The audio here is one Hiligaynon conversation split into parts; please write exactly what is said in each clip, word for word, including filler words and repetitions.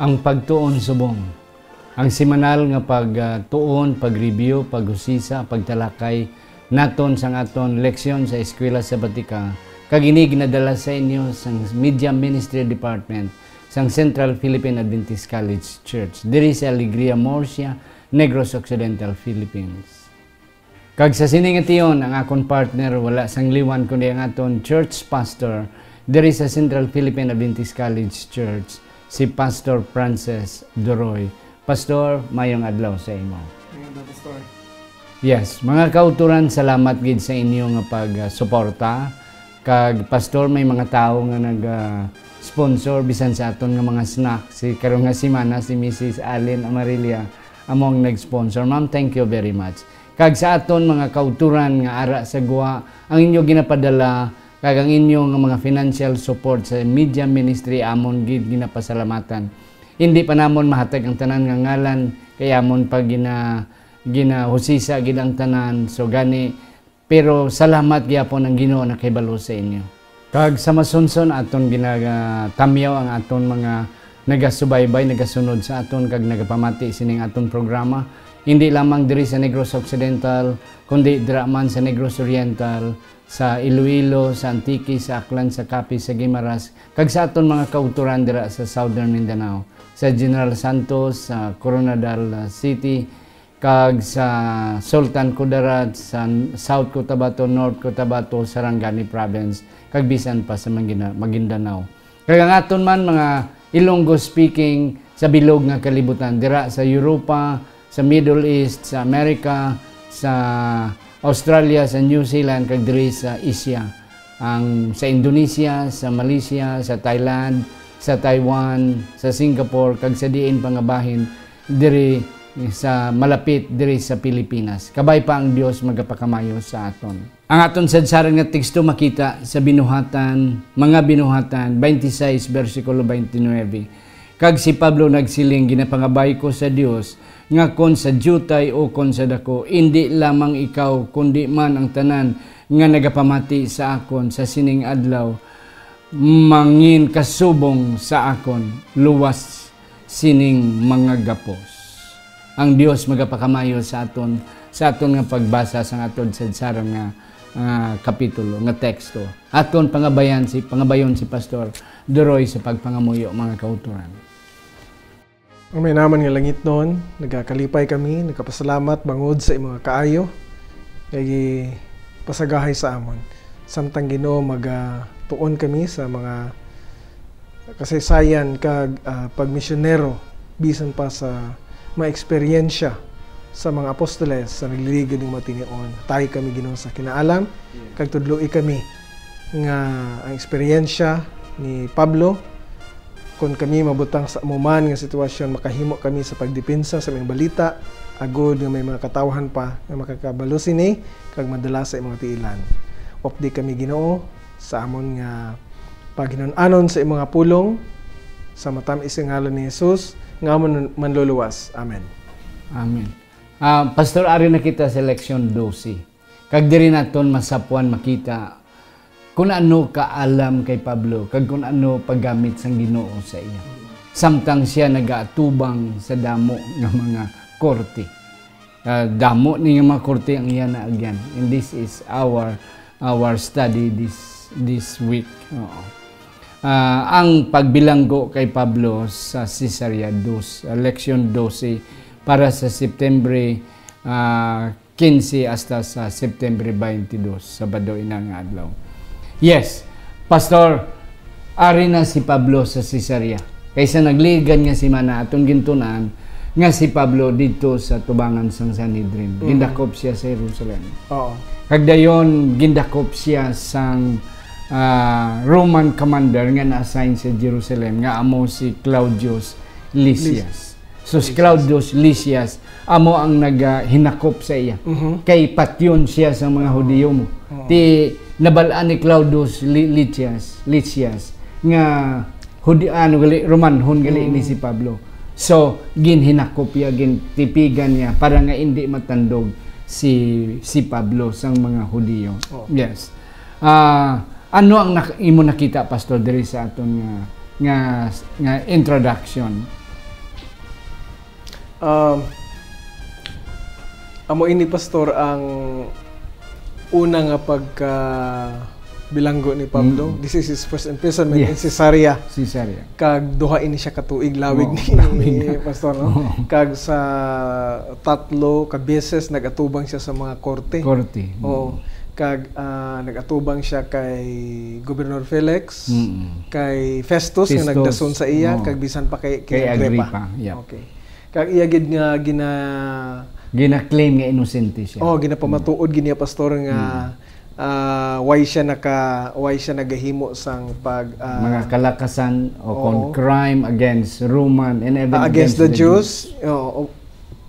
Ang pagtuon subong. Ang semanal nga pagtuon, pag-review, paghusisa, pagtalakay naton sang aton leksyon sa Eskwela Sabatika, kag ini ginadala sa inyo sang Media Ministry Department sang Central Philippine Adventist College Church, diri sa Alegria, Murcia, Negros Occidental, Philippines. Kag sa sini nga tion, ang akon partner wala sang liwan kundi ang aton church pastor diri sa Central Philippine Adventist College Church, si Pastor Francis Doroy. Pastor, mayong adlaw sa imo. Mayong adlaw, Pastor. Yes, mga kauturan, salamat gid sa inyo nga pagsuporta. Kag, Pastor, may mga tawo nga nag, ah, sponsor bisan sa aton nga mga snack. Si karon nga semana, si Missus Allen Amarilla amo ang nag-sponsor. Ma'am, thank you very much. Kag sa aton mga kauturan nga ara sa gwa, ang inyo ginapadala kag ang inyo nga mga financial support sa media ministry, amon gid ginapasalamatan. Hindi pa namon mahatag ang tanan nga ngalan, kay amon pa gina-, ginahusisa gid ang tanan. So gani, pero salamat gyapon ang Ginoo nakahibalo sa inyo. Kag sa masunson, aton ginatamyaw ang aton mga nagasubaybay, nagasunod sa aton, kag nagapamati sining aton programa, hindi lamang diri sa Negros Occidental, kundi dira man sa Negros Oriental, sa Iloilo, sa Antique, sa Aklan, sa Capiz, sa Guimaras, kag sa aton mga kauturan dira sa Southern Mindanao, sa General Santos, sa Koronadal City, kag sa Sultan Kudarat, sa South Cotabato, North Cotabato, Sarangani Province, kag bisan pa sa Mangina-, Maguindanao. Kag ang aton man mga Ilonggo speaking sa bilog nga kalibutan, dira sa Europa, sa Middle East, sa America, sa Australia, sa New Zealand, kag diri sa Asia. Ang sa Indonesia, sa Malaysia, sa Thailand, sa Taiwan, sa Singapore, kag sa diin pa nga bahin diri sa malapit diri sa Pilipinas. Kabay pa ang Dios magapakamayo sa aton. Ang aton sadsaran nga teksto makita sa Binuhatan, mga Binuhatan twenty-six, bersikulo twenty-nine. Kag si Pablo nagsiling, "Ginapangabay ko sa Dios nga kon sa diutay o kon sa daku, indi lamang ikaw, kundi man ang tanan nga nagapamati sa akon sa sining adlaw, mangin kasubong sa akon, luwas sining mga gapos." Ang Dios magapakamayo sa aton, sa aton nga pagbasa sang aton sadsaran nga, nga kapitulo, nga teksto. Aton pangabayan si, pangabayon si Pastor Doroy sa pagpangamuyo, mga kauturan. Ang may naman nga langitnon, nagakalipay kami, nagapasalamat bangod sa imo nga kaayo, kay pasagahay sa amon. Samtang, Ginoo, magatuon kami sa mga kasaysayan kag, ah, pagmisyonero, bisan pa sa mga eksperyensya sa mga apostoles sa nagliligad ning mga tinion. Tayi kami, Ginoo, sa kinaalam, kag tudloi kami nga ang eksperyensya ni Pablo, kon kami mabutang sa amo man nga sitwasyon, makahimo kami sa pagdepensa sa among balita, agod nga may mga katawhan pa nga makakabalo sini kag madala sa imong tiilan. Updi kami, Ginoo, sa amon nga paghinun-anon sa imo nga pulong, sa matamis nga ngalan ni Jesus, nga amon Manluluwas. Amen. Amen. Ah, Pastor, ari na kita sa leksyon dose. Kag diri naton masapuan makita kun ano kaalam kay Pablo, kag kun ano paggamit sang Ginoo sa iya. Samtang siya nagaatubang sa damo nga mga korte. Ah, damo ni nga mga korte ang iya naagyan. And this is our, our study this, this week. Oo. Ah, ang pagbilanggo kay Pablo sa Caesarea dos, ah, leksyon dose para sa September, ah, quince hasta sa September twenty-two, Sabado ina nga adlaw. Yes, Pastor, ari na si Pablo sa Caesarea. Kay sa nagligikan nga semana, aton gintun-an nga si Pablo didto sa tubangan sang Sanhedrin. Mm. Gindakop siya sa Jerusalem. Oo. Kag dayon, gindakop siya sang, ah, Roman commander nga na-assign sa Jerusalem, nga amo si Claudius Lysias. Lis-, So, si Claudius Lysias, amo ang nag, ah, hinakop sa iya. Mhm. Kay patyon siya sa mga Hudiyo mo. Oo. Ti, nabal-an ni Claudius Li-, Lysias, Lysias, nga Hudi-, ano, gali, Romanhon gali ni Mm. si Pablo. So, ginhinakop iya, gintipigan niya para nga indi matandog si, si Pablo sang mga Hudiyo. Oo. Yes. Ah, ano ang nak-, imo nakita, Pastor, diri sa aton nga, nga, nga introduction? Um, amo ini, Pastor, ang una nga pagka bilanggo ni Pablo. Mm. This is his first imprisonment in Yes. Caesarea. Caesarea. Kag duha ini siya ka tuig lawig Oo, ni lawig na. Pastor, no? Oo. Kag sa tatlo ka beses nag-atubang siya sa mga korte. Korte. Oo. Mm. Kag, ah, nag-atubang siya kay Gobernador Felix, Mm. kay Festus nga Festus. nagdason sa iya, Oo. kag bisan pa kay, kay Kay Agripa. Agripa, yeah. Okay. Kag iya gid nga gina- Gina-claim nga inosente siya. Oh, ginapamatuod gid niya, Pastor, nga, Mm. ah, why siya naka-, why siya nagahimo sang pag, ah, Mga kalakasan o kon Oo. crime against Roman and even Ah, against against the the Jews. Jews. Oo, o-,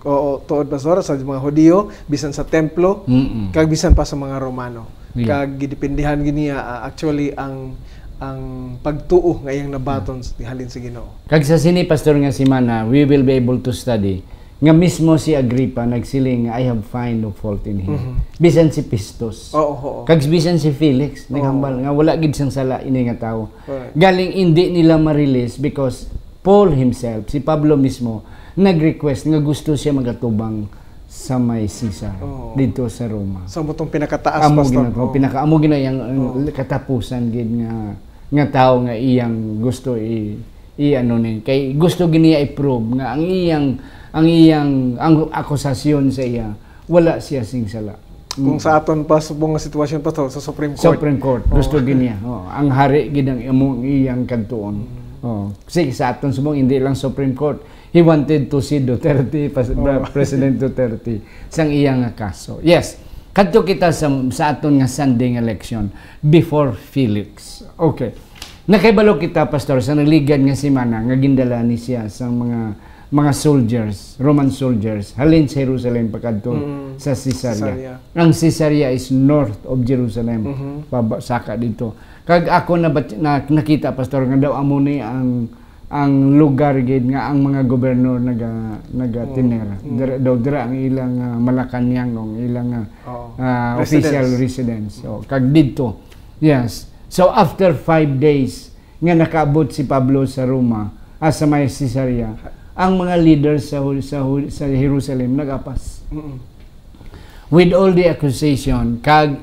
oo, tuod, Pastor, sa mga Hudiyo, bisan sa templo, Mm-mm. kag bisan pa sa mga Romano. Yeah. Kag gidependehan gid niya, ah, actually, ang, ang pagtuo nga iyang nabaton s-, halin sa Ginoo. Kag sa sini, Pastor, nga semana, we will be able to study nga mismo si Agripa nagsiling nga, "I have find no fault in him." Mhm. Bisan si Festus. Oo, oo. Kag bisan si Felix, Oo. naghambal nga wala gid sang sala ini nga tawo. Correct. Galing indi nila ma-release because Paul himself, si Pablo mismo, nag-request nga gusto siya magatubang sa may Cesar Oo. didto sa Roma. So, amo tong pinakataas, Amo Pastor. gina-, Oo. pinaka-, amo gina yang, ang Oo. katapusan gid nga, nga tawo nga iyang gusto i-, i-ano ni. Kay gusto gid niya i-prove nga ang iyang, ang iyang, ang akusasyon sa iya, wala siya sing sala. Kung Mm. sa aton pa subong nga sitwasyon, Pastor, sa Supreme Court. Supreme Court, Oo. gusto gid niya. Oo, ang hari gid ang imong iyang kadtuon. Mm. Oo. Sige, sa aton subong, hindi lang Supreme Court. He wanted to see Duterte, pas-, Oo. President Duterte, sang iya nga kaso. Yes. Kadto kita sa, sa aton nga Sunday nga leksyon, before Felix. Okay. Nakahibalo kita, Pastor, sa nagligad nga semana nga gindala ni siya sang mga, mga soldiers, Roman soldiers, halin sa Jerusalem pakadto Mm. sa Caesarea. Caesarea. Ang Caesarea is north of Jerusalem, Mhm. pabasaka dito. Kag ako na, na, nakita, Pastor, nga daw amo ni ang, ang lugar gid nga ang mga gobernador naga-, nagatener. Mm. Mm. Dira, daw dira ang ilang, ah, Malacañang, ang ilang, ah, Oo. ah, Residence. official residence. So, kag didto, yes. So, after five days nga nakaabot si Pablo sa Roma, ah, sa may Caesarea, ang mga leaders sa Hu-, sa Hu-, sa Jerusalem nag-apas. Mm-mm. With all the accusation, kag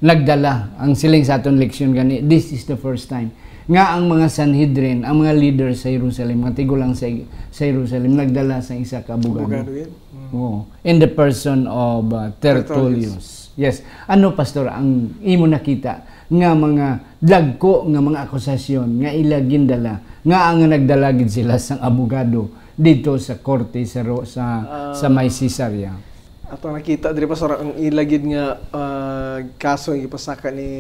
nagdala ang siling sa aton leksyon gani, this is the first time nga ang mga Sanhedrin, ang mga leaders sa Jerusalem, mga tigulang sa, sa Jerusalem, nagdala sa isa ka abogado. Abogado yan? Mm. Oo. In the person of, uh, Tertullius. Tertullius. Yes. Ano, Pastor, ang imo nakita nga mga dagko nga mga akusasyon nga ila gindala, nga ang nagdala gid sila sang abogado dito sa korte sa Ro-, sa, Ah. sa may Caesarea? Ato nakita diri, Pastor, ang ila gid nga, ah, kaso nga gipasaka ni,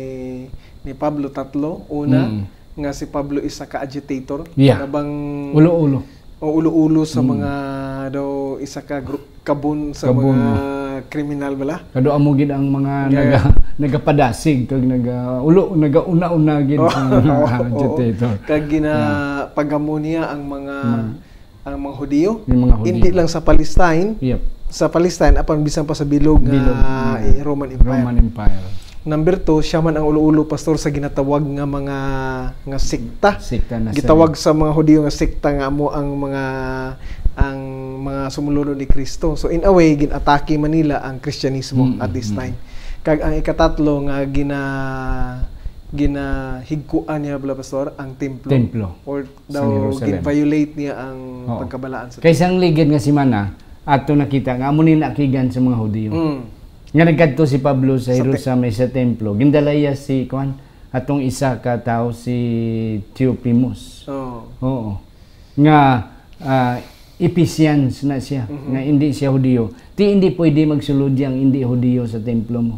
ni Pablo, tatlo. Una, Mm. nga si Pablo isa ka agitator. Yeah. Nga bang Ulo-ulo. o ulo-ulo sa Mm. mga daw isa ka gru-, kabon sa Kabon. mga kriminal bala. Kado amo gid ang mga Yeah. naga-, nagapadasig kag naga-, ulo, nagauna-una gid Oh, sa mga oo. agitator. Kag gina-, Yeah. pagamo niya ang mga Mm. ang mga Hudiyo, Yung mga Hudiyo. hindi lang sa Palestine, Yep. sa Palestine, apan bisan pa sa bilog nga Bilog, yeah. i-, Roman Empire. Roman Empire. Number two, siya man ang ulo-ulo, Pastor, sa ginatawag nga mga, nga sekta. Sekta na sa Gitawag sa mga Hudiyo nga sekta nga amo ang mga, ang mga sumululo ni Kristo. So, in a way, gin-atake man nila ang Kristyanismo Mm, at this mm. time. Kag ang ikatatlo nga gina-, ginahigkuan niya, bala, Pastor, ang templo. Templo. Or Sa daw Jerusalem. gin-violate niya ang Oo. pagkabalaan sa Kay sang ligid nga semana, ato nakita nga amo ni naakigan sa mga Hudiyo. Mm. Nga nagkadto si Pablo sa Sa te- Jerusalem, sa templo. Gindala iya si, kuwan, atong isa ka tawo, si Theopimus. Oo. Oo. Nga, ah, Ephesians na siya, Mhm. nga hindi siya Hudiyo. Ti hindi pwede magsulod ang hindi Hudiyo sa templo mo.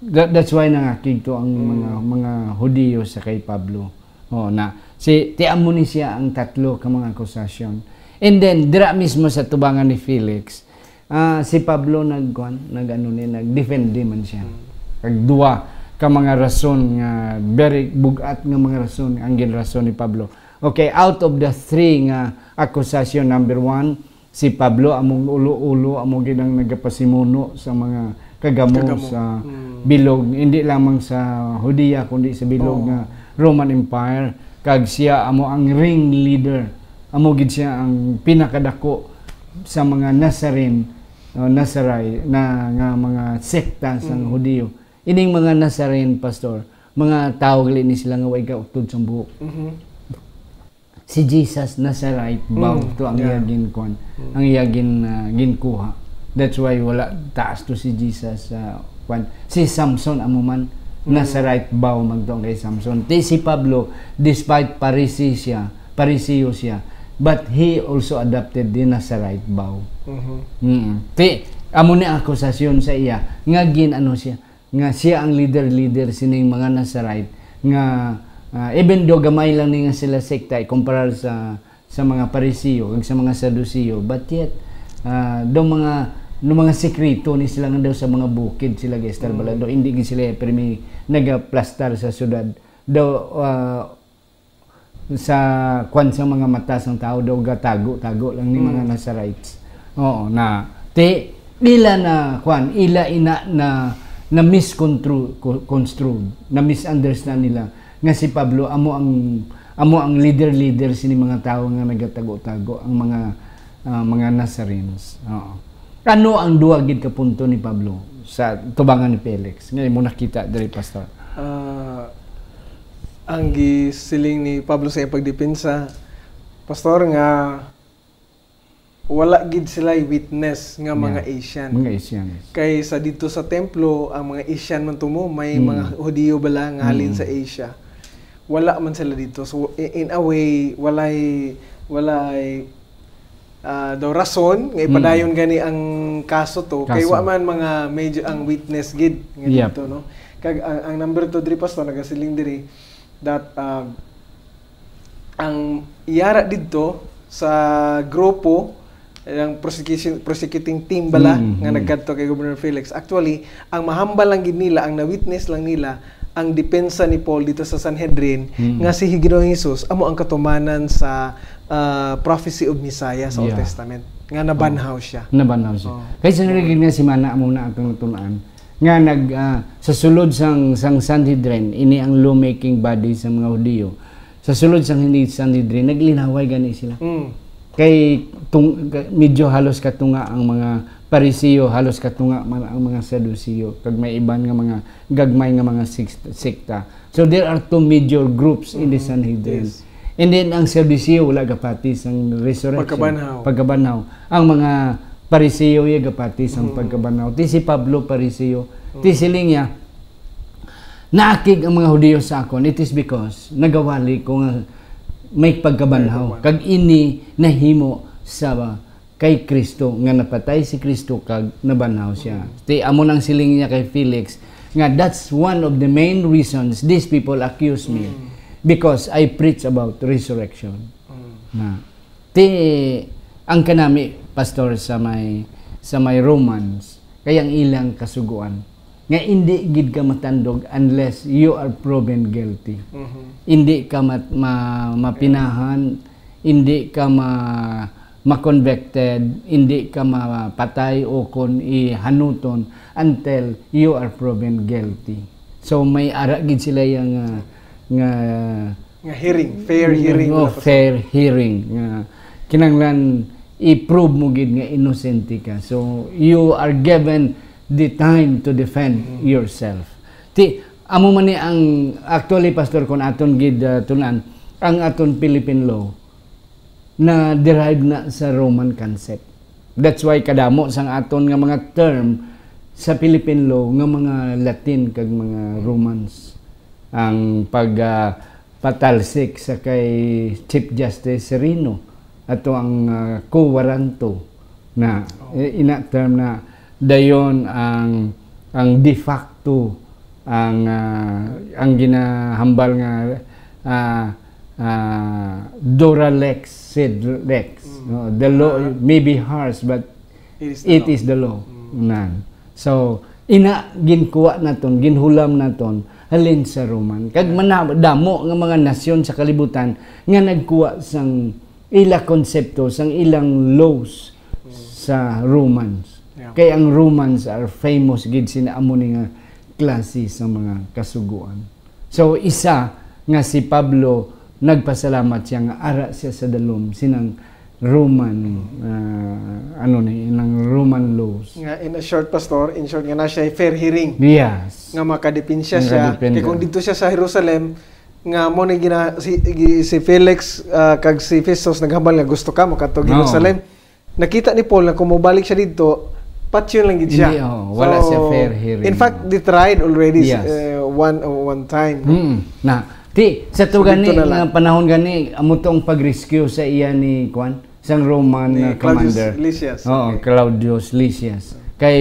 That, that's why nangakig to ang Mm. mga, mga Hudiyo sa kay Pablo. Oh, na si, ti amo ni siya ang tatlo ka mga akusasyon. And then, dira mismo sa tubangan ni Felix, ah, si Pablo nagkuan, nag-ano ni, nag-defend man siya. Mm. Kag duwa ka mga rason nga, very bug-at nga mga rason ang ginrason ni Pablo. Okay, out of the three nga akusasyon, number one, si Pablo, among ulo-ulo, amo gid ang nagapasimuno sa mga kagamo Kagamo. sa Mm. bilog, hindi lamang sa Judea, kundi sa bilog Oo. nga Roman Empire. Kag siya amo ang ringleader. Amo gid siya ang pinakadako sa mga Nazarene, o Nazarai-, na, nga mga sekta sang Mm. Hudiyo. Ining mga Nazarene, Pastor, mga tawo gali ni sila nga way kautod sang buhok. Mhm. Si Jesus Nazarite, baw Mm, to ang yeah. iya ginkuan, Mm. ang iya gin-, ah, ginkuha. That's why wala taas to si Jesus, ah, kuan. Si Samson amo man, Mm. Nazarite baw man to ang kay Samson. Ti si Pablo, despite Pharisee siya, Pariseo siya, but he also adopted the Nazarite baw. Mhm. Mm. Ti, amo ni ang akusasyon sa iya, nga gin-ano siya, nga siya ang leader-leader sining mga Nazarite, nga, ah, even though gamay lang ni nga sila sekta, ikumparar sa, sa mga Pariseo ug sa mga Saduceo, but yet, ah, daw mga, no mga sekreto ni sila nga daw sa mga bukid sila ga-estar bala, Mm. daw hindi gid sila pirmi nagaplastar sa syudad. Daw, ah, sa kwan sa mga mata sang tawo, daw gatago-tago lang ni mga Mm. Nazarites. Oo, na, ti, ila na, kwan, ila ina na, na misconstru-, co-, construed, na misunderstand nila nga si Pablo amo ang, amo ang leader-leader sini mga tawo nga nagatago-tago, ang mga, ah, mga Nazarenes. Oo. Ano ang duha gid ka punto ni Pablo sa tubangan ni Felix nga imo nakita diri, Pastor? Ah, ang gisiling ni Pablo sa iyang pagdepensa, Pastor, nga wala gid sila witness nga mga Yeah. Asian. Mga Asians. Kay sa dito sa templo, ang mga Asian man tumo, may Mm. mga Hudiyo bala nga halin Mm. sa Asia. Wala man sila dito. So, i-, in a way, walay, walay, ah, daw rason nga Mm. ipadayon gani ang kaso to. Kay Kaso. wa man mga major ang witness gid nga Yep. dito, no? Kag ang, ang number two diri, Pastor, nagasiling diri that, ah, ang iyara didto sa grupo, ang prosecution, prosecuting team bala Mm, nga mm. nagkadto kay Governor Felix. Actually, ang mahambal lang gid nila, ang na-witness lang nila, ang depensa ni Paul dito sa Sanhedrin, Mm. nga si Ginoong Jesus amo ang katumanan sa, ah, prophecy of Messiah sa Old Yeah. Testament, nga nabanhaw siya. Nabanhaw siya. Oh. Kay sa nalagid nga semana amo na atong natun-an, nga nag, ah, sa sulod sang, sang Sanhedrin, ini ang lawmaking body sa mga Hudiyo. Sa sulod sang hindi Sanhedrin, naglinaway gani sila. Mm. Kay tung-, ka-, medyo halos katunga ang mga Pariseo, halos katunga man ang mga Saduceo, kag may iban nga mga gagmay nga mga sik-, sekta. So there are two major groups in the Mm. Sanhedrin. Yes. And then ang Saduceo wala gapati sang resurrection. Pagkabanhaw. Pagkabanhaw. Ang mga Pariseo ya gapati sang Mm. pagkabanhaw. Ti si Pablo Pariseo. Mm. Ti siling niya, "Naakig ang mga Hudiyo sa akon. It is because nagawali ko nga may pagkabanhaw. May pagkabanhaw. Kag ini nahimo sa kay Kristo, nga napatay si Kristo kag nabanhaw siya." Mm. Ti amo nang siling niya kay Felix nga, "That's one of the main reasons these people accuse me, Mm. because I preach about resurrection." Mm. Na, ti ang kanami, Pastor, sa may, sa may Romans, kay ang ilang kasugoan nga indi gid ka matandog unless you are proven guilty. Mhm. Indi ka mat-, ma-, mapinahan, indi ka ma-, ma-convicted, indi ka mapatay o kon ihanuton until you are proven guilty. So, may ara gid sila yang, ah, nga Nga hearing, fair hearing, Oh, wala pa sa fair hearing. Nga kinahanglan i-prove mo gid nga inosente ka. So, you are given the time to defend Mm. yourself. Ti, amo man ni ang, actually, Pastor, kung aton gid, ah, tunan, ang aton Philippine law na derive na sa Roman concept. That's why kadamo sang aton nga mga term sa Philippine law nga mga Latin kag mga Romans. Ang pag, ah, patalsik sa kay Chief Justice Sereno ato ang, ah, quo warranto na, Oh. eh, ina term na dayon ang, ang de facto ang, ah, ang ginahambal nga, ah, ah, dura lex sed lex, Mm. no? The law Ah. may be harsh, but It is the it law. is the law. Mm. Nan. So, ina, ginkuha naton, ginhulam naton, halin sa Roman. Kag Yeah. mana-, damo nga mga nasyon sa kalibutan nga nagkuha sang ila konsepto, sang ilang laws Mm. sa Romans. Yeah. Kay ang Romans are famous gid sina amo ni nga klase sa mga kasugoan. So, isa nga si Pablo nagpasalamat siya nga ara siya sa dalom sinang Roman, ah, ano ni, ng Roman laws. Nga, in a short, Pastor, in short, nga na siya fair hearing. Yes. Nga makadipensya siya. Makadepende. Kay kung dito siya sa Jerusalem, nga mo ni gina-, si, gi-, si Felix, ah, kag si Festus naghambal nga gusto ka makadto Oo. Jerusalem. Nakita ni Paul nga kung mobalik siya didto, patyon lang gid siya. Hindi, oh, wala So, siya fair hearing. In fact, they tried already, Yes. uh, one, uh, one time, no? Mm. Na, ti, sa So, tugan ni, dito na lang. nga panahon gani, amo tong pag-rescue sa iya ni, kwan, sang Roman, Ni uh, Claudius commander. Lysias. Oo, Okay. Claudius Lysias. Kay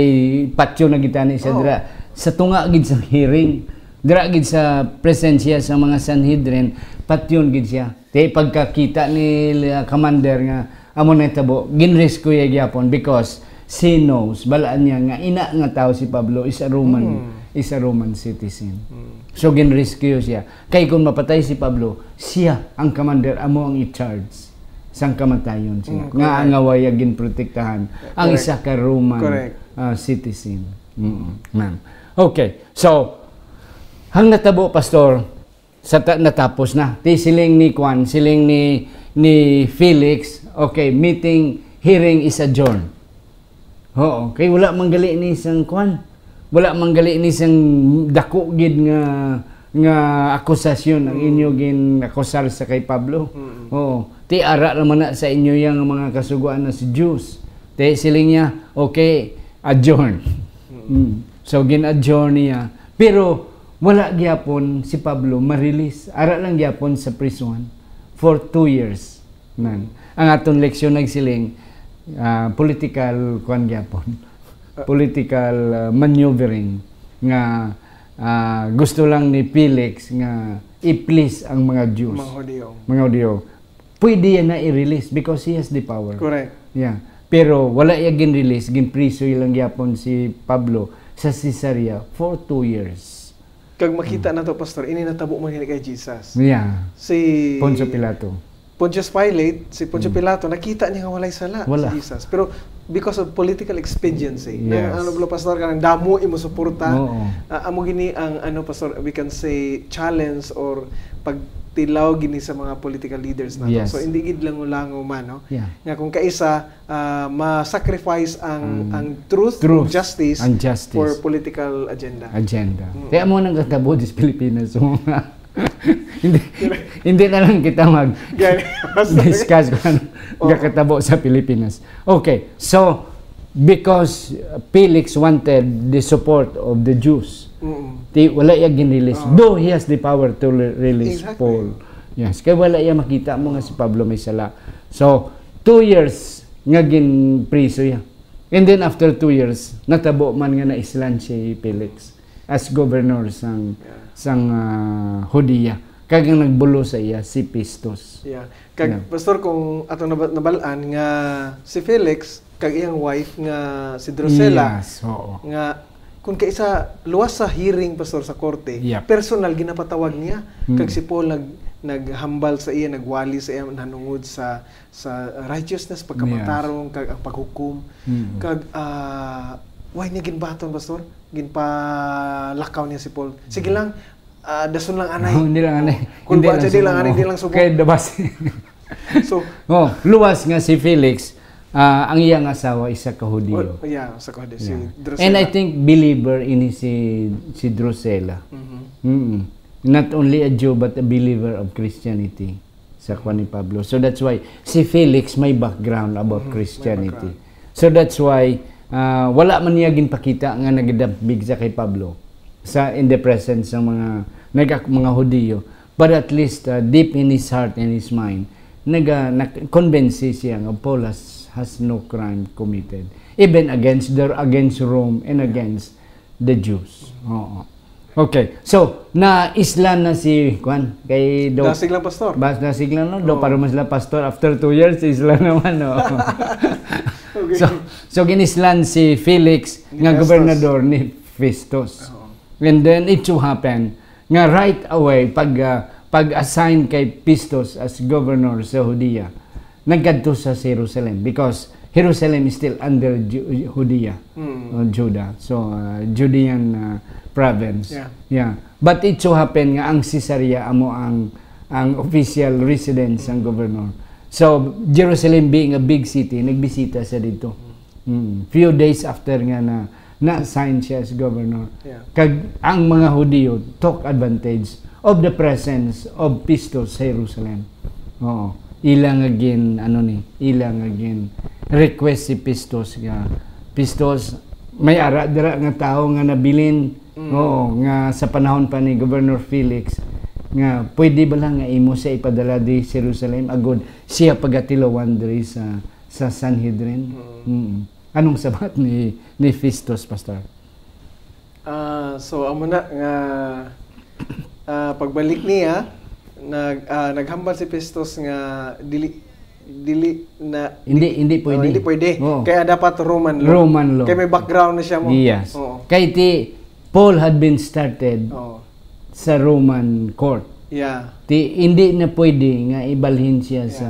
patyon na gid ni siya Oo. dira. Sa tunga gid sa hearing, dira gid sa presensya sa mga Sanhedrin, patyon gid siya. Ti pagkakita ni, uh, commander nga amo na tabo, ginrescue iya gyapon because she knows, balaan niya nga ina nga tao si Pablo is a Roman, Mm. is a Roman citizen. Mm. So ginrescue siya. Kay kung mapatay si Pablo, siya ang commander, amo ang i-charge sang kamatayon siya. Mm, Nga correct. ang away ginprotektahan ang Correct. isa ka Roman, Correct. uh, citizen. Mm, ma'am. Okay. So, ang natabo, Pastor, sa ta-, natapos na. Ti siling ni Kwan, siling ni, ni Felix, okay, meeting, hearing is adjourned. Oo, kay wala man gali ni sang Kwan. Wala man gali ni sang dako gid nga, nga akusasyon ang Mm. inyo gin-akusar sa kay Pablo. Mm. Oo, ti ara naman na sa inyo yang mga kasugoan na si Jews. Ti siling niya, okay, adjourn. Mm. Mm. So, gin-adjourn niya. Pero, wala gyapon si Pablo ma-release. Ara lang gyapon sa prison for two years. Nan. Ang aton leksyon nagsiling, ah, political, kuwan gyapon. Ah. Political, ah, maneuvering nga, ah, gusto lang ni Felix nga i-please ang mga Jews. Mga Hudiyo. Mga Hudiyo. Pwede yan na i-release because he has the power. Correct. Yeah. Pero wala iya gin-release, ginpriso lang gyapon si Pablo sa Caesarea for two years. Kag makita Hmm. nato, Pastor, ini natabo man gani kay Jesus. Yeah. Si Poncio Pilato. Pontius Pilate, si Poncio Hmm. Pilato, nakita niya nga walay sala Wala. si Jesus. Pero because of political expediency, Yes. nang ano, Pastor, kanang damo imo suporta, Oo. ah, amo gini ang, ano, Pastor, we can say challenge or pagtilaw gini sa mga political leaders nato. Yes. So, hindi gid lango-lango man, no? Yeah. Nga kung kaisa, ah, ma-sacrifice ang, Ang ang truth, truth justice and justice. for political agenda. Agenda. Mm. Kaya mo nang katabo sa Pilipinas, so, hindi, hindi na lang kita mag Gani, Pastor. discuss kung ano Oo. nakatabo sa Pilipinas. Okay, so, because Felix wanted the support of the Jews, Mm-mm. di, wala iya gin-release. Oo. Though he has the power to re-, release Exactly. Paul. Yes, kay wala iya makita mo nga si Pablo may sala. So, two years nga ginpriso iya. And then after two years, natabo man nga naislan si Felix as governor sang, Yeah. sang, ah, Judea. Kag ang nagbulo sa iya si Festus. Yeah. Kag, Yeah. Pastor, kung ato naba-, nabal-an nga si Felix kag iyang wife nga si Drusilla, Yes, oo. nga kung kaisa luwas sa hearing, Pastor, sa korte, Yep. personal ginapatawag niya. Mm. Kag si Paul nag-, naghambal sa iya, nagwali sa iya nanungod sa, sa righteousness, pagkamatarong, Yes. kag ang paghukom. Mm. Kag, ah, why niya ginbaton, Pastor? Ginpalakaw niya si Paul. Sige Mm. lang, ah, dason lang anay. Oh, hindi lang anay. Kung Hindi ba lang siya, di lang sumo. anay, di lang sumo. Kay the bus. So, Oh, luwas nga si Felix, ah, ang iyang asawa isa ka Hudiyo. Oh, yeah, sa Hudiyo, si Yeah. Drusilla. And I think believer ini si, si Drusilla. Mhm. Mm-mm. Not only a Jew, but a believer of Christianity sa kwan ni Pablo. So that's why si Felix may background about Mhm, may Christianity. background. So that's why, ah, wala man niya ginpakita nga nagdambig sa kay Pablo sa, in the presence sa mga nag-, mga Hudiyo. But at least, uh, deep in his heart and his mind, naga-, nak-, convince siya nga Paul has, has no crime committed, even against the, against Rome and Yeah. against the Jews. Oo. Okay. So, naislan na si, kwan, kay Doc. Dasig lang, Pastor. Bas, dasig lang, no? Do, Oo. para mas lang, Pastor, after two years, islan naman, no? Okay. So, so, ginislan si Felix Ni nga Festus. gobernador ni Festus. Oo. And then it so happened nga right away, pag, ah, pag-assign kay Festus as governor sa Judea, nagkadto sa Jerusalem because Jerusalem is still under Ju-, Judea, Mm. o Judah. So, ah, Judean, ah, province. Yeah. Yeah. But it so happened nga ang Caesarea amo ang, ang official residence sang governor. So, Jerusalem being a big city, nagbisita siya dito. Mm. Few days after nga na na-assign siya as governor. Yeah. Kag ang mga Hudiyo took advantage of the presence of Festus sa Jerusalem. Oo. Ila nga gin, ano ni, ila nga gin request si Festus nga, "Festus, may ara dira nga tawo nga nabilin, Mm. oo, nga sa panahon pa ni Governor Felix, nga pwede ba lang nga imo siya ipadala di Jerusalem, agod siya pagatilawan diri sa, sa Sanhedrin?" Mm. Mm. Anong sabat ni, ni Festus, Pastor? Ah, so, amo na nga, ah, pagbalik niya, nag-, ah, naghambal si Festus nga dili, dili na, Hindi, hindi oh, pwede. hindi pwede. Oo. Kaya dapat Roman law. Roman law. Kaya may background na siya mo. Yes. Oo. Kay ti Paul had been started Oo. sa Roman court. Yeah. Ti, hindi na pwede nga ibalhin siya Yeah. sa,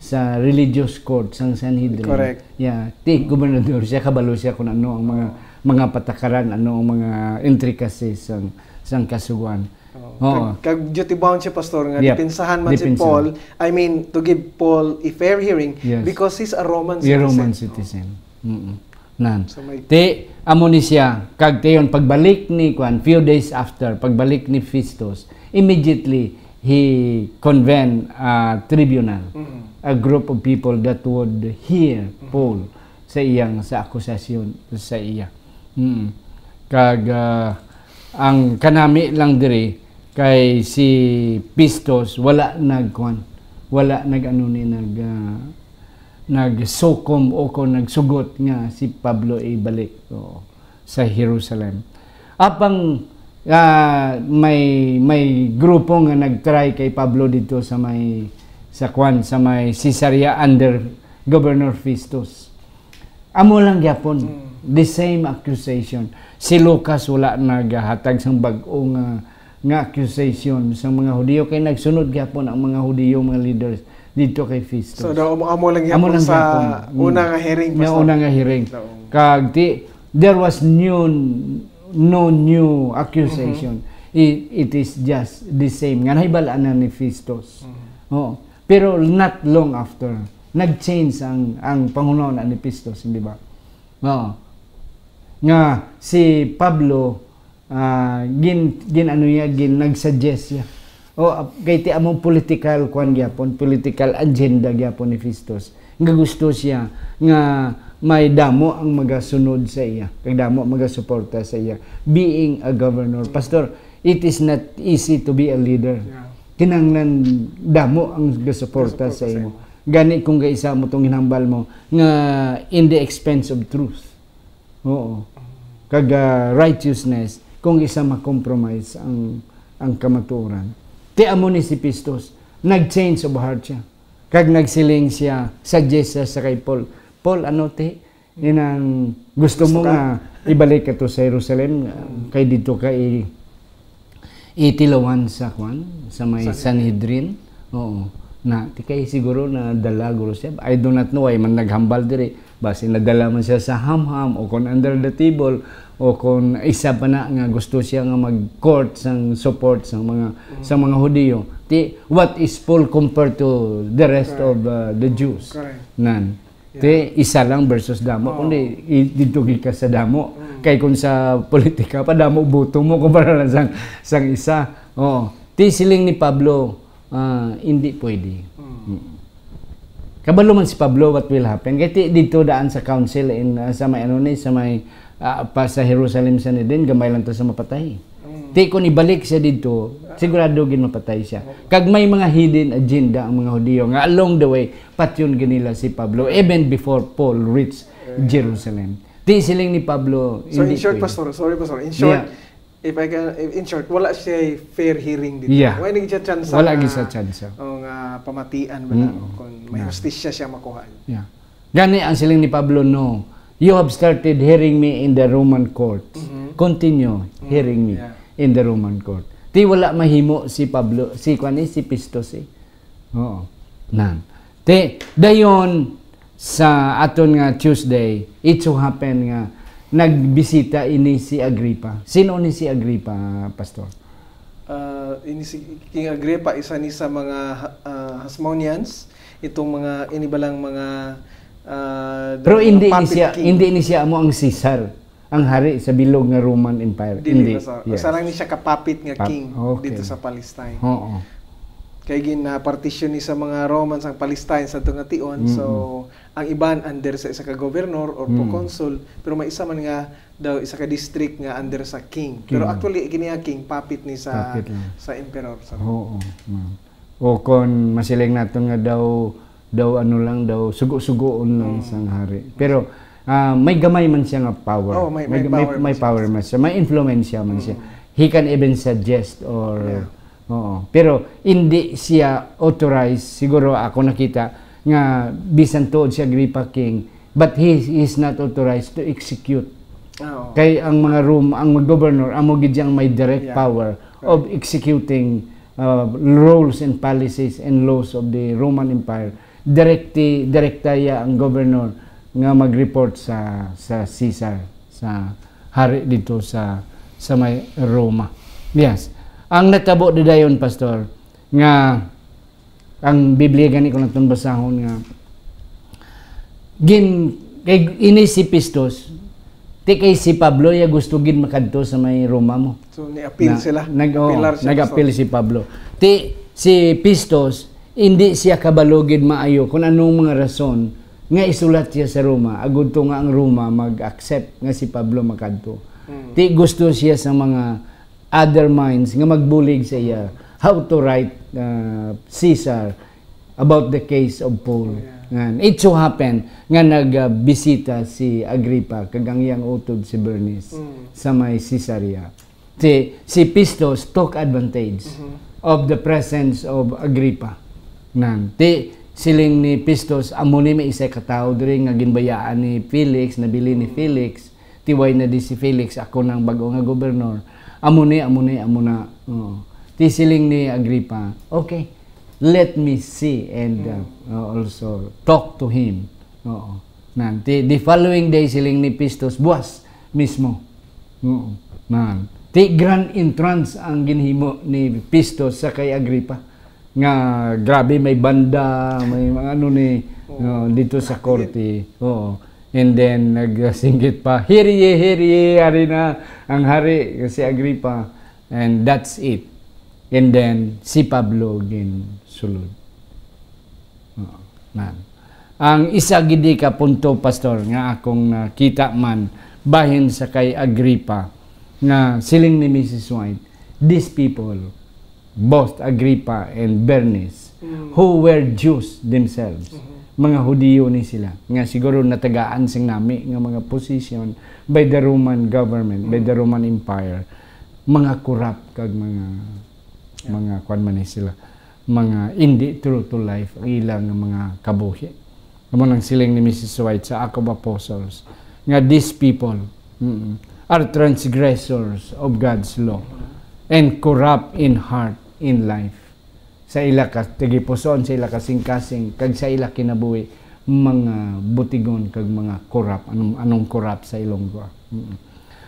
sa religious court, sang Sanhedrin. Correct. Yeah. Ti, gobernador siya, kabalo siya kung ano ang mga, mga patakaran, ano ang mga intricacies sang, sang kasugoan. Oo. Oo. Kag, kag duty bound siya, Pastor, nga Yep. depensahan man si Depensahan. Paul, I mean, to give Paul a fair hearing Yes. because he's a Roman Yeah, citizen. Roman citizen. Mm-mm. Nan. So, may Ti, amo ni siya, kag ti yon pagbalik ni, kwan, few days after, pagbalik ni Festus, immediately, he convened a tribunal, Mm. a group of people that would hear Mm. Paul sa iyang, sa akusasyon sa iya. Mm. Kag, ah, ang kanami lang diri kay si Festus wala nagkuan, wala nag-ano ni, nag, ah, nagsukom o kon nagsugot nga si Pablo ibalik, oo, sa Jerusalem. Apang, ah, may, may grupo nga nagtry kay Pablo dito sa may, sa kwan, sa may Caesarea under Governor Festus. Amo lang gyapon, Mm. the same accusation. Si Lucas wala nagahatag sang bag-o nga, nga accusation sa mga Hudiyo, kay nagsunod gyapon ang mga Hudiyo, mga leaders, dito kay Festus. So, daw, amo, amo lang Amo gyapon lang sa gyapon. Mm. una nga hearing, Nga Pastor. una nga hearing. Oo. Kag ti-, there was new, no new accusation. Mhm. I-, it is just the same. Nga nahibal-an na ni Festus. Mhm. Oo. Pero not long after, nag-change ang, ang panghunahuna ni Festus, di ba? Oo. Nga si Pablo, ah, gin-, gin-ano niya, gin-, nag-suggest siya. O, ah, kay ti amo political, kwan gyapon, political agenda gyapon ni Festus. Nga gusto siya nga may damo ang magasunod sa iya, kay damo ang magasuporta sa iya. Being a governor, Pastor, it is not easy to be a leader. Yeah. Kinahanglan damo ang gasuporta Gasuporta sa sa imo. imo. Gani kung kaisa mo tong hinambal mo nga in the expense of truth. Oo. Kag, ah, righteousness, kung isa ma-compromise ang, ang kamatuoran. Ti amo ni si Festus, nag-change of heart siya. Kag nagsiling siya, suggest siya sa kay Paul, "Paul, ano ti, inang gusto Gusto mo ka? nga ibalik ka to sa Jerusalem, kay dito ka i-, itilawan sa kwan, sa may Sanhedrin." Sanhedrin. Oo. Na, ti kay siguro nadala guro siya. I do not know, ay man naghambal diri. Basi nadala man siya sa hamham, o kon under the table, o kon isa pa na nga gusto siya nga mag-court sang support sang mga, Mm. sang mga Hudiyo. Ti, what is Paul compared to the rest Correct. of, uh, the Jews? Correct. Nan. Yeah. Ti, isa lang versus damo. Oo. Kundi, i-, didto gikas sa damo. Mm. Kay kung sa politika pa, damo boto mo kumpara lang sang, sang isa. Oo. Ti, siling ni Pablo, ah, hindi pwede. Mm. Mm. Kabalo man si Pablo what will happen. Kay ti, didto daan sa council in, ah, sa may ano ni, sa may, ah, pa sa Jerusalem, Sanhedrin, gamay lang to sa mapatay. Mm. Ti, kung ibalik siya didto, sigurado gid mapatay siya. Oo. Kag may mga hidden agenda ang mga Hudiyo nga along the way, patyon gid nila si Pablo, even before Paul reached Eh. Jerusalem. Ti siling ni Pablo, So, in hindi short, pwede. Pastor, sorry, Pastor, in short, Yeah. if I can, if, in short, wala siya fair hearing dito. Yeah. Wala gid siya tsansa Wala nga, gid siya tsansa. o nga pamatian ba na, Mm. kung may Yeah. hustisya siya makuha. Yeah. Gani ang siling ni Pablo, "No, you have started hearing me in the Roman court. Mhm. Continue Mm, hearing me yeah. in the Roman court." Ti wala mahimo si Pablo, si kwan eh, si Festus eh. Oo. Nan. Ti, dayon sa aton nga Tuesday, it so happen nga nagbisita ini si Agripa. Sino ni si Agripa, Pastor? Ah, ini si King Agripa, isa ni sa mga, ah, Hasmoneans, Itong mga, ini ba lang mga, ah, Pero mga hindi ni puppet siya, king? Hindi ni siya amo ang Sisar, ang hari sa bilog nga Roman Empire. Dili, Hindi. Pastor. Yes. Sarang ni siya ka puppet nga Pap- king okay. dito sa Palestine. Oo. Kay gina-partition ni sa mga Romans ang Palestine sa nga tion. So, ang iban under sa isa ka governor or Mm. proconsul, pero may isa man nga daw isa ka district nga under sa king. Pero King. Actually, kini nga king puppet ni sa Puppet lang. sa emperor sa Oo. Mm. O kon masiling naton nga daw daw ano lang daw sugo-sugoon lang Mm. sang hari. Pero ah, may gamay man siya nga power. Oh, may- may may, power man may siya. Power man siya. May influensya man siya. Mm. He can even suggest or Yeah. Oo. Pero hindi siya authorized, siguro ako nakita nga bisan tuod si Agrippa king, but he is not authorized to execute. Ah, oo. Kay ang mga Rome, ang mga governor amo gid ang may direct Yeah. Power of executing uh, rules and policies and laws of the Roman Empire. Direkti direkta iya ang governor nga mag-report sa sa Caesar, sa hari dito sa sa may Roma. Yes. Ang natabo di dayon, Pastor, nga ang Biblia gani ko naton basahon nga gin kay ini si Pistos, ti kay si Pablo ya gusto gid makadto sa may Roma mo. So, ni-appeal Na- sila. Nag, oh, Appealar siya, nag-appeal Pastor. Si Pablo. Ti si Pistos, hindi siya kabalo gid maayo kung anong mga rason nga isulat siya sa Roma, agud to nga ang Roma mag-accept nga si Pablo makadto. Mm. Ti gusto siya sa mga other minds nga magbulig sa iya how to write uh, Caesar about the case of Paul. Yeah. Ngan, it so happen nga nagbisita si Agrippa kag ang iyang utod si Bernice Mm. sa may Caesarea. Si, si Pistos took advantage Mhm. of the presence of Agrippa. Nan, ti siling ni Pistos, "Amo ni may isa ka tawo diri nga ginbayaan ni Felix, nabili ni Felix. Tiway na di si Felix, ako nang bag-o nga gobernador. Amo ni, amo ni, amo na." Oo. Ti siling ni Agrippa, "Okay, let me see and uh, uh, also talk to him." Oo. Nan, ti, the following day, siling ni Pistos, buwas mismo. Oo. Nan. Ti grand entrance ang ginhimo ni Pistos sa kay Agrippa. Nga grabe, may banda, may mga ano ni, no, dito sa korte. Oo. And then nagsinggit pa, "Here ye, here ye, hari na ang hari," si Agrippa. And that's it. And then si Pablo ginsulod. Oo, nan. Ang isa gid ka punto, Pastor, nga akong nakita man bahin sa kay Agrippa, nga siling ni Missus White, "These people, both Agrippa and Bernice, Mm. who were Jews themselves," Mhm. mga Hudiyo ni sila, nga siguro natagaan sing nami nga mga position by the Roman government, by the Roman Empire, mga corrupt kag mga, mga kwan man ni sila, mga hindi true to life ang ilang mga kabuhi. Amo nang siling ni Missus White sa Act of Apostles, nga these people, mm, are transgressors of God's law and corrupt in heart, in life. Sa ila ka tagipusoon, sa ila kasingkasing, kag sa ila kinabuhi, mga butigon kag mga corrupt. Anong, anong corrupt sa Ilonggo? Mm.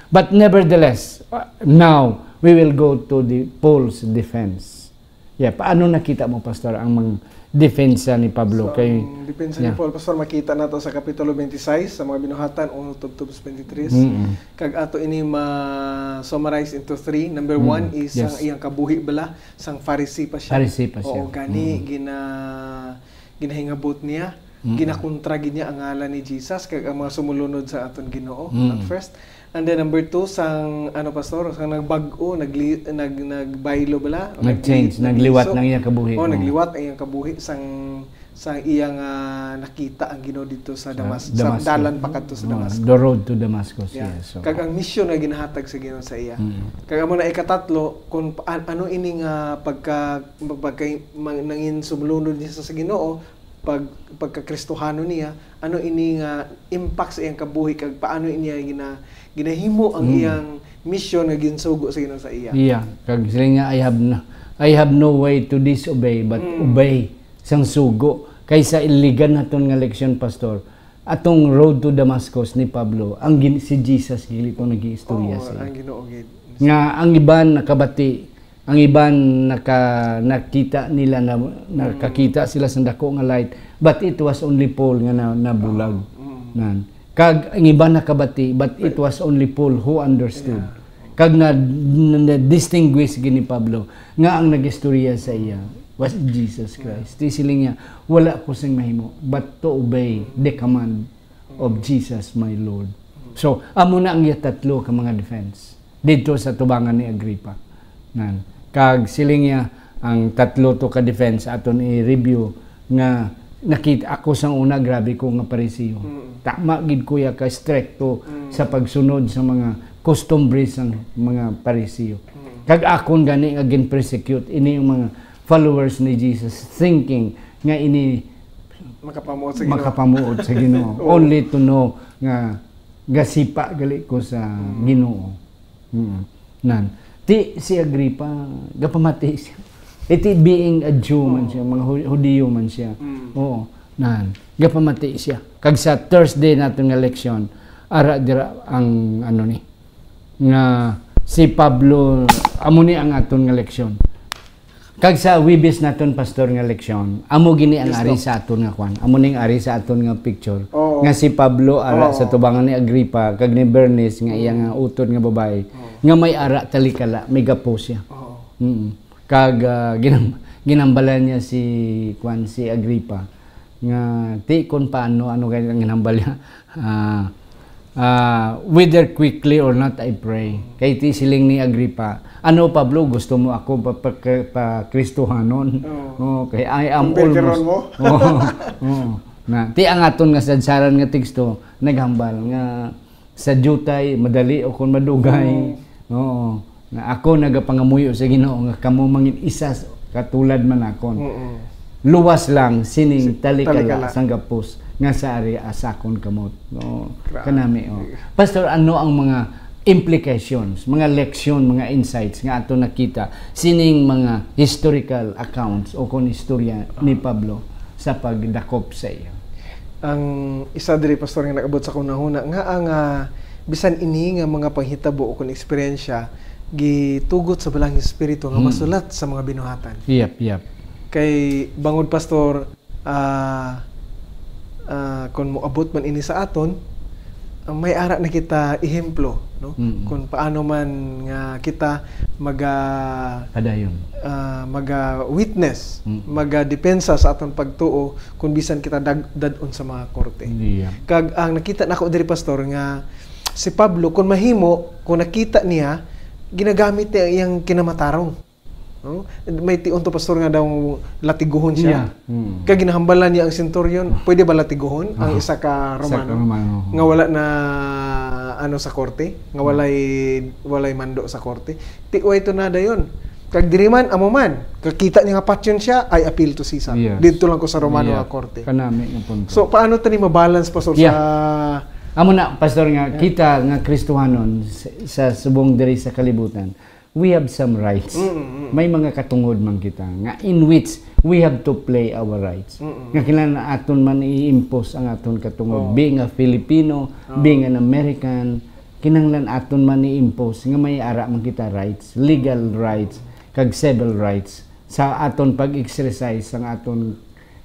But nevertheless, uh, now we will go to the Paul's defense. Yeah, paano nakita mo, Pastor, ang mga depensa ni Pablo? So, Kay, ang depensa ni yeah. Paul, Pastor, makita nato sa Kapitulo twenty-six, sa mga Binuhatan, one tubtob sa twenty-three. Mm-mm. Kag ato ini ma-summarize into three. Number Mm, one is yes. Ang iyang kabuhi bala, sang Pharisee pa siya. Pharisee pa siya. Oo, gani, Mm. gina, ginahingabot niya, Mm. ginakontra gid niya ang ngalan ni Jesus, kag ang mga sumulunod sa aton Ginoo, Mm. at first. And then number two, sang, ano, Pastor, sang nagbag-o, nagli, nag, nagbaylo bala? Nag-change, Nagli-, nagliwat nagliso. ang iyang kabuhi. Oh, Oo. Nagliwat ang iyang kabuhi, sang, sang iyang ah, nakita ang Ginoo dito sa, Sa Damas, Damascus. sa dalan pakadto sa Oh, Damascus. The road to Damascus, Yeah. yes. So, Kag ang misyon nga ginahatag sa Ginoo sa iya. Mm. Kag amo na ikatatlo, kung pa- an- ano ini nga pagka, pagka mang- nangin sumulunod niya sa, sa Ginoo, pag pagkakristohano niya, ano ini nga impact sa iyang kabuhi, kag paano niya gina, ginahimo ang Mm. iyang misyon nga ginsugo sa Ginoo sa iya. Iya, kag sila nga, "I have no, I have no way to disobey, but Mm. obey sang sugo." Kay sa iligan naton nga leksyon, Pastor, atong road to Damascus ni Pablo, ang gin, si Jesus gili to nag-iistorya Oo, sa iya. Ang Ginoo gid. Nga ang iban nakabati Ang iban naka-, nakita nila na nakakita sila sa dako nga light, but it was only Paul nga na-, nabulag. Nan. Kag ang iban nakabati, but it was only Paul who understood. Kag na, na, na-distinguish gid ni Pablo nga ang nagistorya sa iya was Jesus Christ. Ti siling niya, "Wala ko sing mahimo but to obey the command of Jesus, my Lord." So, amo na ang iya tatlo ka mga defense didto sa tubangan ni Agripa. Nan. Kag siling niya, ang tatlo to ka defense aton i-review nga nakita ako sa una, grabe ko nga Pariseo. Tama gid ko ya ka strikto sa pagsunod sa mga customaries sang mga Pariseo. Kag akon gani nga gin-persecute ini yung mga followers ni Jesus, thinking nga ini Makapamuot sa Ginoo. Makapamuot sa Ginoo. Oo. Only to know nga gasipa gali ko sa Ginoo. Mm. Nan. Ti si Agripa, gapamati siya. Iti being a Jew man siya, mga Hu-, Hudiyo man siya. Oo. Nan. Gapamati siya. Kag sa Thursday naton nga leksyon, ara dira ang ano ni, nga si Pablo, amo ni ang aton nga leksyon. Kag sa Huwebes naton, Pastor, nga leksyon, amo gini ang ari sa aton nga kwan. Amo ning ari sa aton nga picture. Oo. Nga si Pablo ara sa tubangan ni Agripa kag ni Bernice nga iya nga utod nga babayi, nga may ara talikala, may gapo siya. Oo. Mm. Kag, ah, ginam-, ginambalan niya si, kwan, si Agripa nga ti kon paano, ano kay ang ginambal niya. Ah, ah, "Whether quickly or not, I pray." Kay ti siling ni Agripa, "Ano, Pablo, gusto mo ako pa, pa, pa Kristohanon?" Oo. Oh, kay I am Kumpirtiron almost mo? Oo, oo. Na, ti ang aton nga sadsaran nga teksto, naghambal nga sa diutay, madali o kon madugay. Oo. Oo. Nga ako nagapangamuyo sa Ginoo nga kamo mangin isa s-, katulad man nakon. Mm-mm. Luwas lang sining talikala sang gapos nga sa ari asakon kamot. No, kanami, oh. Pastor, ano ang mga implications, mga leksyon, mga insights nga ato nakita sining mga historical accounts o kon istorya ni Pablo sa pagdakop sa iya? Ang isa diri, Pastor, nga nag-abot sa akong hunahuna, nga ang, ah, bisan ini nga mga panghitabo o kon eksperyensya gitugot sa Balaang Espiritu nga masulat sa mga binuhatan. Yep, yep. Kay bangod, Pastor, ah, ah, kon moabot man ini sa aton, ah, may ara na kita ehemplo, no? Mm. Kon paano man nga kita maga-, Padayon. ah, maga-witness, Mm. maga-depensa sa aton pagtuo, kon bisan kita dag-, dad-on sa mga korte. Iya. Kag ang nakita nako diri, Pastor, nga si Pablo, kon mahimo, kon nakita niya, ginagamit niya iyang kinamatarong. No? May tion to, Pastor, nga daw latiguhon siya. Yeah. Mm. Kag ginahambalan niya ang centurion, pwede ba latiguhon ang Ah. isa ka Isa ka Romano Romano. nga wala na, ano, sa korte, nga walay, walay mando sa korte? Tiway to na dayon. Kag diri man, amo man, kakita niya nga patyon siya, "I appeal to Caesar." Yes. Didto lang ko sa Romano Yeah. nga korte. Kanami nga punto. So, paano tani mabalance, Pastor, Yeah. sa Amo na, Pastor, nga Yeah. kita nga Kristohanon sa, sa subong diri sa kalibutan, we have some rights. Mm, mm. May mga katungod man kita nga in which we have to play our rights. Mm, mm. Nga kinahanglan aton man i-impose ang aton katungod. Oh. Being a Filipino, Oh. being an American, kinahanglan aton man i-impose nga may ara man kita rights, legal rights, kag civil rights sa aton pag-exercise sang aton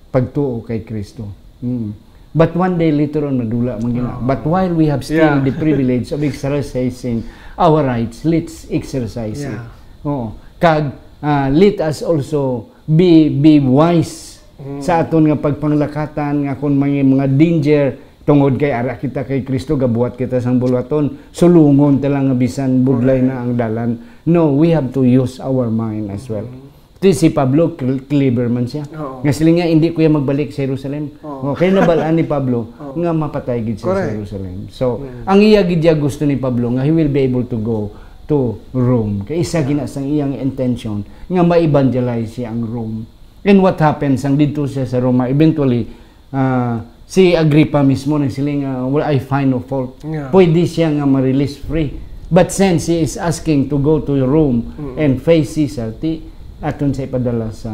pagtuo kay Kristo. Mm. But one day later on, madula man gina. Oo. But while we have still Yeah. the privilege of exercising our rights, let's exercise it. Yeah. Oo. Kag, ah, let us also be, be wise Mm. sa aton nga pagpanglakatan, nga kung may mga danger, tungod kay ara kita kay Kristo, gabuhat kita sang buluhaton, sulungon ta lang nga bisan budlay Correct. na ang dalan. No, we have to use our mind as well. Mm. Ti si Pablo, cl-, clever man siya. Oo. Nga siling niya, "Hindi ko ya magbalik sa Jerusalem." Oo. Oh, kay nabal-an ni Pablo Oo. nga mapatay gid siya sa Correct. Jerusalem. So, Mm. ang iya gid ya gusto ni Pablo nga he will be able to go to Rome. Kay isa Yeah. gina sang iyang intention nga ma-evangelize siya ang Rome. And what happens? Ang didto siya sa Roma, eventually, ah, si Agripa mismo nagsiling, ah, "Well, I find no fault." Yeah. Pwede siya nga ma-release free. But since he is asking to go to Rome Mm. and face Caesar, ti aton siya ipadala sa,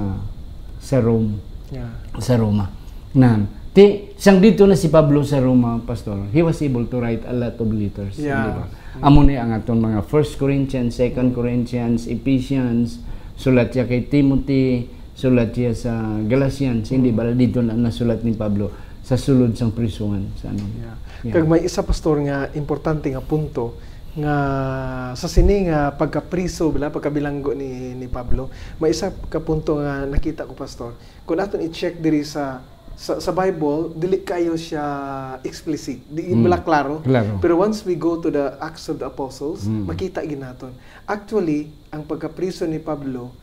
sa Rome, Yeah. sa Roma. Nan, ti, sang dito na si Pablo sa Roma, Pastor, he was able to write a lot of letters, Yeah. di ba? Mm. Amo ni ang aton mga First Corinthians, Second Corinthians, Ephesians, Sulat siya kay Timothy, sulat siya sa Galatians, hindi bala dito na nasulat ni Pablo sa sulod sang prisuhan sa ano. Yeah. Yeah. Kag may isa, Pastor, nga importante nga punto nga sa sini nga pagkapriso bala, pagkabilanggo ni ni Pablo, may isa ka punto nga nakita ko, Pastor. Kung aton i-check diri sa sa, sa Bible, dili kayo siya explicit. Di mm. Bala klaro. Klaro. Pero once we go to the Acts of the Apostles, mm. Makita ginaton. Actually, ang pagkapriso ni Pablo,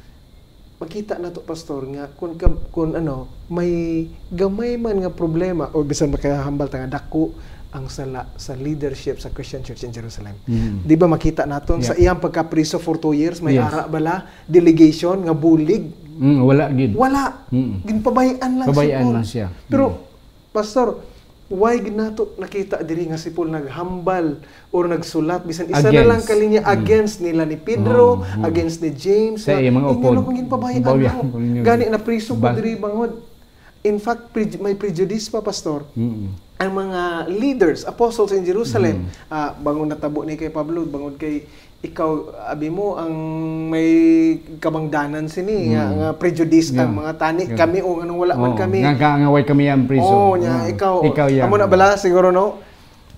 makita nato, Pastor, nga kung, kung ano, may gamay man nga problema o bisan makahambal ta nga dako ang sala sa leadership sa Christian Church in Jerusalem. Mm. Di ba makita naton yeah. Sa iyang pagkapriso for two years, may yes. Ara bala, delegation nga bulig. Mm, wala gid. Wala. Mm. Ginpabayaan lang Pabayaan siya. Lang siya. Pero, mm. Pastor, why gid nato nakita diri nga si Paul naghambal or nagsulat bisan isa against. Na lang kalinya mm. Against nila ni Pedro, oh, mm. Against ni James, sa mga upod. Inyo na kung ginpabayaan mo. Gani na priso ko diri bangod. In fact, pre- may prejudice pa, Pastor. Mm-hmm. Ang mga leaders, apostles in Jerusalem, mm-hmm. Ah, bangod natabo ni kay Pablo, bangod kay ikaw, abi mo, ang may kabangdanan sini, mm-hmm. Nga, nga prejudice yeah. Ang mga tani, yeah. Kami o anong wala man oh, kami. Nga, nga, nga way kami ang priso. Oh, nya, oh, ikaw, ikaw yan. Amo na bala, siguro, no?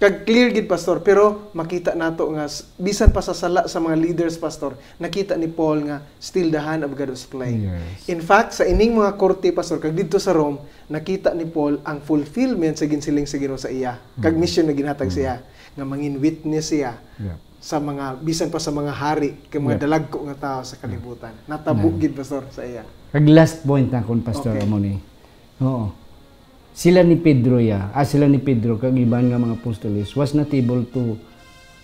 Kag clear gid, Pastor, pero makita nato nga bisan pa sa sala sa mga leaders, Pastor, nakita ni Paul nga still the hand of God was playing. Yes. In fact, sa ining mga korte, Pastor, kag didto sa Rome, nakita ni Paul ang fulfillment sa ginsiling sa Ginoo sa iya, kag mm. Mission na ginhatag mm. Sa iya, nga mangin witness siya yeah. Sa mga, bisan pa sa mga hari, kag mga yeah. Dalagko nga tawo sa kalibutan. Natabo yeah. Gid, Pastor, sa iya. Kag last point na kon, Pastor, okay. Amo ni. Oo. Sila ni Pedro ya, ah, sila ni Pedro kag iban nga mga apostoles was not able to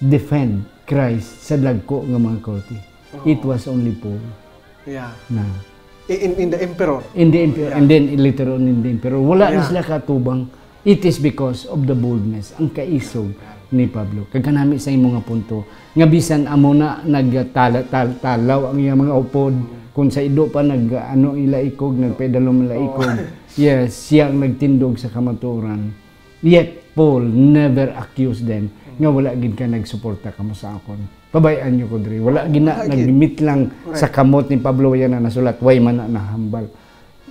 defend Christ sa dagko nga mga korte. Oh. It was only Paul. Yeah. Na. In, in the emperor. In the emperor, yeah. And then later on in the emperor. Wala yeah. Na sila katubang. It is because of the boldness, ang kaisog ni Pablo. Kag kanami sa imo nga punto, nga bisan amo na nagtala-, tal-, talaw ang iyang mga upod, kung sa ido pa nag-, ano ila ikog, nagpedalom ila ikog. Yes, siya ang nagtindog sa kamatuoran. Yet Paul never accused them nga wala gid ka nagsuporta kamo sa akon. Pabay-an niyo ko diri. Wala gid na nagmit lang sa kamot ni Pablo yan na nasulat, way man na nahambal.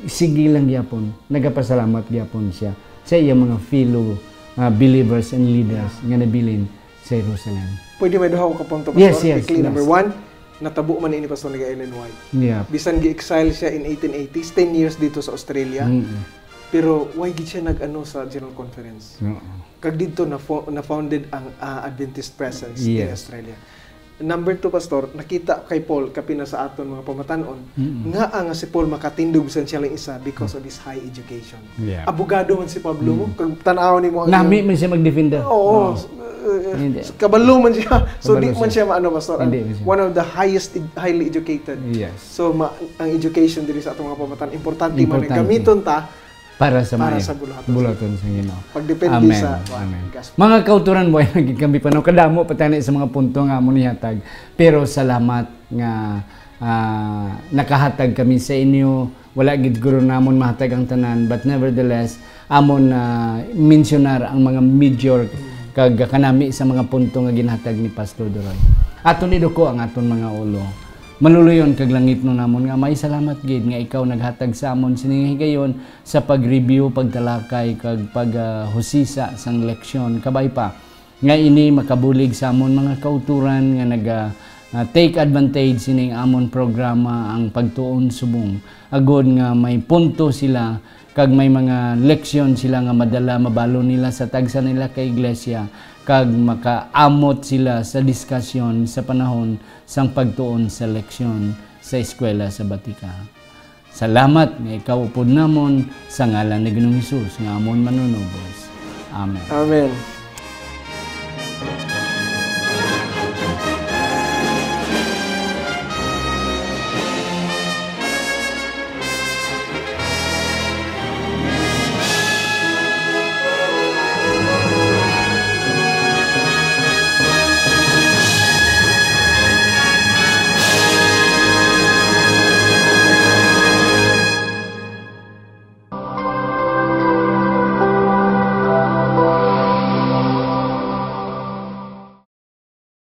Sige lang gyapon, nagapasalamat gyapon siya sa iyang mga fellow ah, believers and leaders nga nabilin sa Jerusalem. Pwede may duha ka punto, Pastor? Yes, yes, quickly, yes. Number one, natabo man ini, Pastor, ni Ellen White. Yeah. Bisan gi-exile siya in eighteen eighties, ten years dito sa Australia. Mm-mm. Pero why gid siya nag-ano sa General Conference? Oo. Kag didto na, na-founded ang ah, Adventist Presence in Australia. Yes. Number two, Pastor, nakita kay Paul, kapin na sa aton mga pamatan-on, mm-mm, nga ang si Paul makatindog bisan siya lang isa because of his high education. Yeah. Abogado man si Pablo, mm, kag tan-aw nimo ang... Nami man siya magdefenda. Oo. Oh. Uh, hindi. Kabalo man siya. So, kabalo di man siya maano, Pastor. Hindi man siya. One of the highest, ed-, highly educated. Yes. So, ma-, ang education diri sa atong mga pamatan, importante man. Importante. Gamiton ta para sa, para mga sa buluhaton, buluhaton sa Ginoo. Pagdepende, amen, sa, amen, gospel. Mga kauturan, buhay na gid kami pa, no? Kadamo pa tani sa mga punto nga amo nihatag. Pero salamat nga, ah, nakahatag kami sa inyo. Wala gid guro namon mahatag ang tanan, but nevertheless, amon na mensyonar ang mga major kag kanami sa mga punto nga ginhatag ni Pastor Duroy. Aton iduko ang aton mga ulo. Maluloyon kag langitnon namon nga may salamat gid nga ikaw naghatag sa amon sining higayon sa pag-review, pagtalakay, kag pag, ah, husisa sang leksyon. Kabay pa nga ini makabulig sa amon mga kauturan nga naga, ah, take advantage sining amon programa, ang Pagtuon Subong, agod nga may punto sila kag may mga leksyon sila nga madala, mabalo nila sa tagsa nila ka iglesia, kag makaamot sila sa diskasyon sa panahon sang pagtuon sa leksyon sa eskwela sa batika. Salamat nga ikaw upod namon, sa ngalan ni Ginoong Hesus nga amon Manunubos. Amen. Amen.